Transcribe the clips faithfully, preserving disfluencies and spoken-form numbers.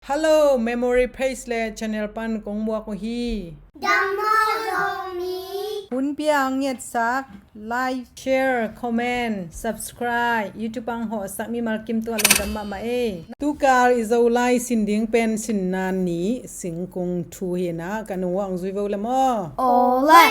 Hello, memory page le channel pan kong muak uh hi. Dam maw Zomi? Hun piang ngetsak, like, share, comment, subscribe, YouTube ang hawhsak mimal kim tua lungdam mahmah ei. Tukal i Zolai sin ding pen sinna ni singkung thu hi na, ka nung uang zui vo le maw? Aw le.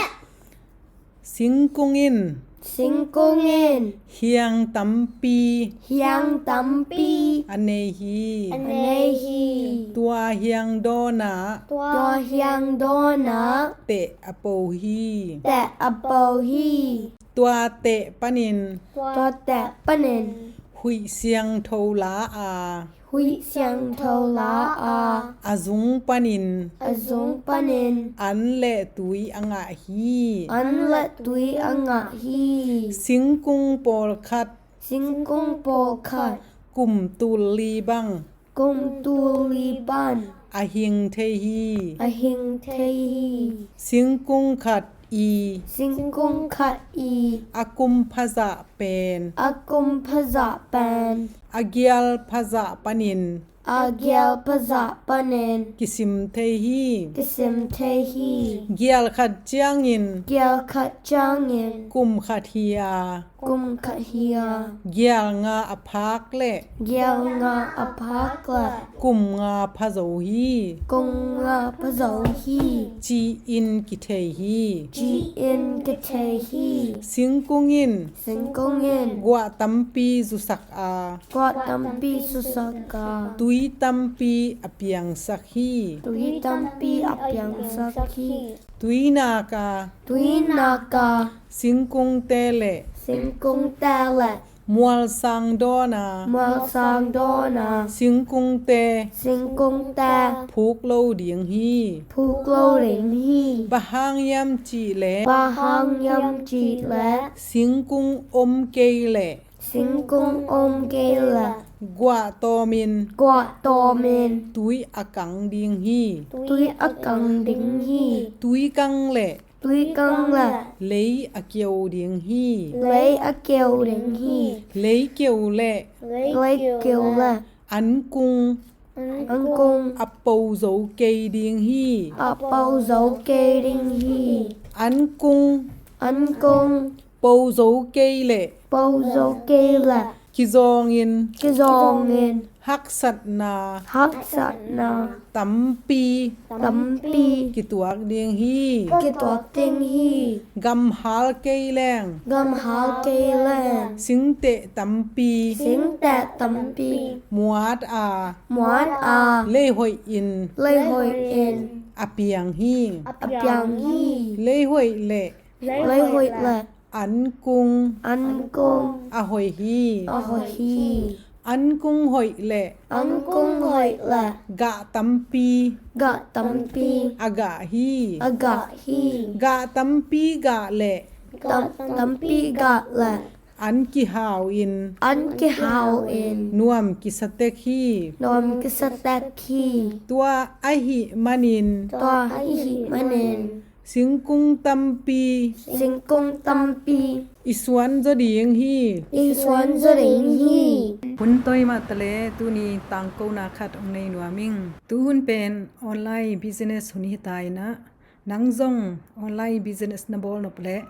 Singkung in. Singkung in. Hiang tampi. Hiang tampi. A nei hi. A nei hi. Tua hiang dawnah. Tua hiang dawnah. Teh a po hi. Teh a po hi. Tua teh panin. Tua teh panin. Huih siangtho la a. Huih siangtho la a. A zung panin. A zung panin. An le tui a ngah hi. An le tui a ngah hi. Singkung pawlkhat. Singkung pawlkhat. Kum tul li bang. Kum tul li bang. A hing thei hi. A hing thei hi. Singkung khat i. Singkung khat i. A kum phazah pen. A kum phazah pen. A gial phazah panin. A gial phazah panin. Kisim thei hi. Kisim thei hi. Gial khat ciangin. Gial khat ciangin. Kum khat hi a. Kum khat hi a. Gial nga a phak le. Gial nga a phak le. Kum nga pha zo hi. Kum nga pha zo hi. Ci-in kithei hi. Ci-in kithei hi. Singkung in. Singkung in. Guah tampi zusak a. Guah tampi zusak a. Tui tampi a piangsak hi. Tui tampi a piangsak hi. Tui nak a. Tui nak a. Singkungte le. Singkungte le. Mualsang dawn a. Mualsang dawn a. Singkungte. Singkungte. Phuk lo ding hi. Phuk lo ding hi. Bang hang hiam cih le. Bang hang hiam cih le. Singkung om kei le. Singkung om kei le. Guah tawmin. Guah tawmin. Tui a kang ding hi. Tui a kang ding hi. Tui kang le. Tui kang le. Lei a keu ding hi. Lei a keu ding hi. Lei keu le. Lei keu le. Ankung. Ankung. A po zo kei ding hi. A po zo kei ding hi. Ankung. Ankung. Po zo kei le. Po zo kei le. Kizawngin. Kizawngin. Haksatna. Haksatna. Tampi. Tampi. Kituak ding hi. Kituak ding hi. Gamhal kei leng. Gamhal kei leng. Singteh tampi. Singteh tampi. Muat a. Muat a. Leihoih in. Leihoih in. A piang hi. A piang hi. Leihoih le. Leihoih le. Ankung. Ankung. A hoih hi. A hoih hi. Ankung hoih le. Ankung hoih le. Gah tampi. Gah tampi. A gah hi. A gah hi. Gah tampi gah le. Gah tampi gah le. An kihau in. An kihau in. Nuam kisa tek hi. Nuam kisa tek hi. Tua ahih manin. Tua ahih manin. Singkung tampi. Singkung tampi. I suan zaw ding hi. I suan zaw ding hi. Hun toi mah ta le tuni tangkona khat hong nei nuam ing. Tu hun pen online business hun hi ta in ah, nang zong online business na bawl nop leh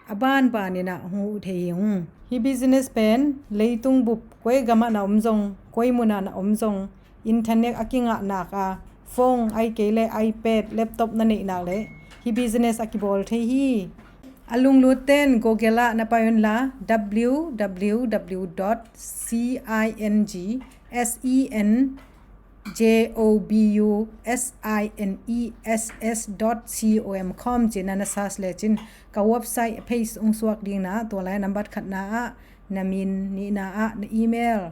a banban in ah hong huh thei hi ung. Hih business pen leitung bup koi gamah na om zong, koi munah na om zong, internet a kingah nak a, phone ahih kei leh iPad, laptop na neih nak leh hih business a kibawl thei hi. A lunglut ten Google ah na pai un la, www dot singsenjobusiness dot com ci-in na search lecin ka website page hong suak ding in ah, tua lai nambat khatna ah na min, nihna ah na email,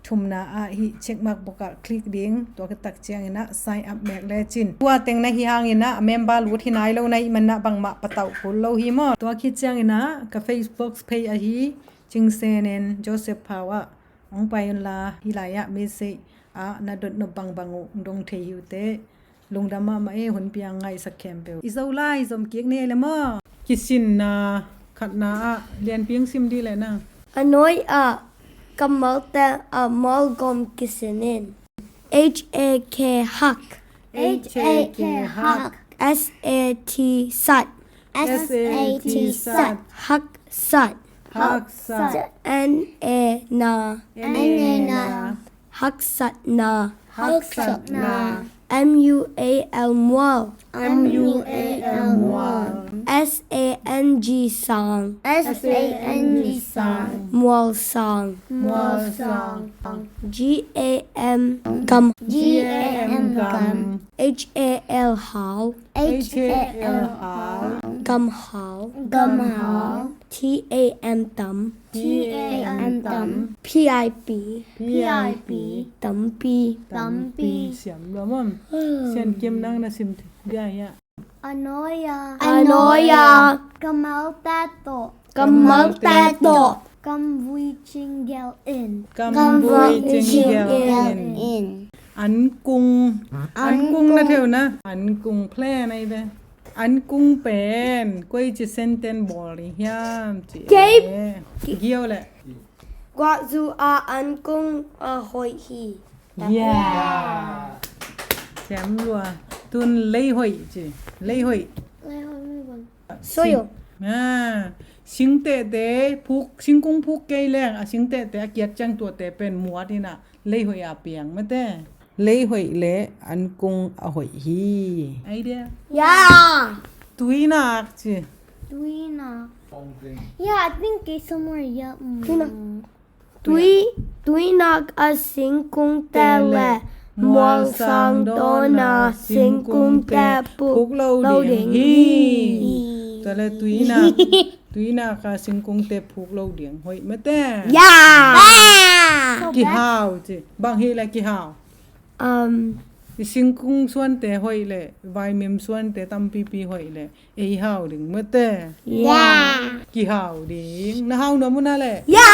thumna ah hih check mark bawk ah click ding. Tua khit tak ciangin ah sign up mek lecin. Tua teng na hih hangin ah a member lut hi nai lo na hih manin ah bangmah patauh kul lo hi maw. Tua khit ciangin ah ka Facebook page ahi Cing Sen and Joseph Phau ah hong pai un la, hih lai ah message ah na dot nop bangbang uh hong dong thei hi uh teh. Lungdam mahmah e, hun piang ngaihsak khempeuh. I Zolai zom kik ni ei le maw. Kisinna khatna ah lianpi hong sim dih leh na. A nuai ah kammalte a mual gawm kisin in. H A K, hak. H A K, hak. S A T, sat. S A T, sat. Haksat. Haksat. N A, na. N A, na. Haksatna. Haksatna. M U A L, mual. M U A L, mual. S A N G, sang. S A N G, sang. Mual sang. Mual sang. G A M, gam. G A M, gam. H A L, hal. H A L, hal. Gam hal. Gam hal. T A M, tam. T A M, tam. P I P. P I P. Tampi. Tampi. Siam lua maw. Sian Kim, nang na sim thei bia hia? Anoia. Anoia. Kammal tawh. Kammal tawh. Kam vui cing gel in. Kam vui cing gel in. Ankung. Ankung na thei uh na. Ankung plan ahi ve. Ankung pen koici sentence bawl ding hiam ci. Kei. Gio le. Guahzu a ankung a hoih hi. Ya. Siam lua. Tun lei hoih ci. Lei hoih. Lei hoih mi bang. Soyo. Sing, ah, singtehte phuk, singkung phuk kei leng a singtehte a kiat ciang tuate pen muat in a lei hoih a piang mate. Lei hoih le ankung a hoih hi. Idea. Ya. Tuinak ci. Tuinak. Yeah, I think it's somewhere, yeah. Tuinak. Tui, tuinak a singkungte le mualsang dawna singkungte phuk lo ding hi. Tua le tuinak, tuinak a singkungte phuk lo ding hoih mate. Yeah. Kihau ci. Bang hi le kihau? Um, i singkung suante hoih le, vaimim suante tampipi hoih le, ei hau ding mate. Yeah. Kihau ding. Na hau nuam uh na le? Yeah.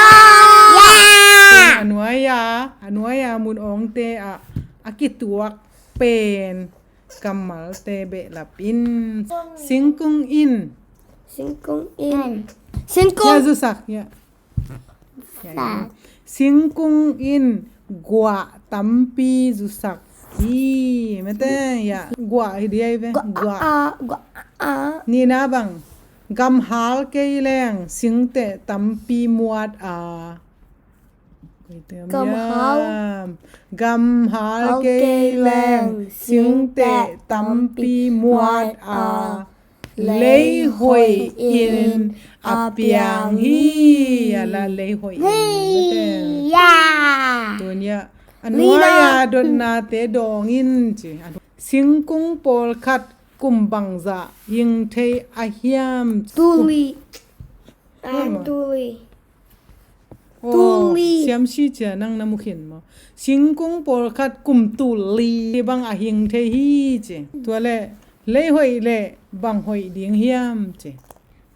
Yeah. A nuai a, a nuai a mun awngte ah a kituak pen kammalte behlap in. Singkung in. Singkung in. Singkung. Ya, zusak, ya. Singkung in guah tampi zusak hi mate, ya. Guah hi ding hi ve. Guah. Nihna bang. Gamhal kei leng singteh tampi muat a. Gamhal. Gamhal kei leng singteh tampi muat a. Lei hoih in a piang hi. A la lei hoih in. Tun ya. A nuai a dotnate dawng in ci. Singkung pawlkhat kum bangzah hing thei a hiam? Tuli. Tuli. Aw, tuli. Siamsi cia nang na mu khin maw? Singkung pawlkhat kum tuli bang a hing thei hi ci. Tua le lei hoih le bang hoih ding hiam ci.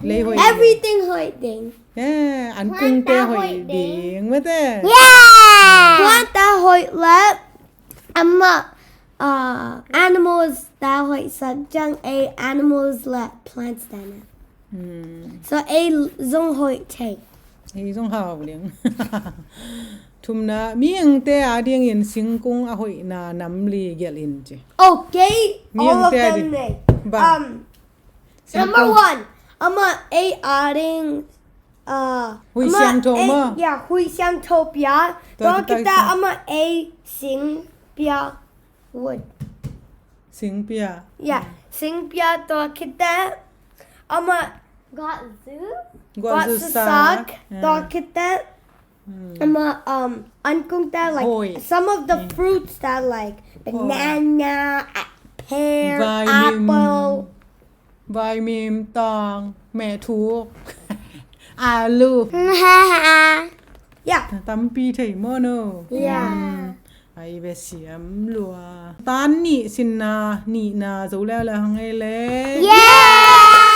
Lei hoih. Everything hoih ding. Eh, ankungte hoih ding mate. Yeah. Puanta hoih le amah, uh, animals te hoih sak ciang ei animals le plants te na. So ei zong hoih thei. Ei zong hau ding. Thumna, mihingte a dingin singkung a hoihna nam li gelh in ci. Okay, all of them nei. Um, number one, amah ei a ding, uh, huih siangtho maw? Yeah, huih siangtho pia. Tua khit teh amah ei sing pia. Wood. Sing pia. Yeah, sing pia, tua khit teh amah guahzu. Guahzu sak. Tua khit teh amah, um, ankungte, like, some of the fruits that, like, banana, a-, pear, apple. Vaimim, tang, mehthuk, alu. Yeah. Tampi thei maw no? Yeah. Ai ve, siam lua. Tan nih sinna nihna zo leuleu hang ei le. Yeah.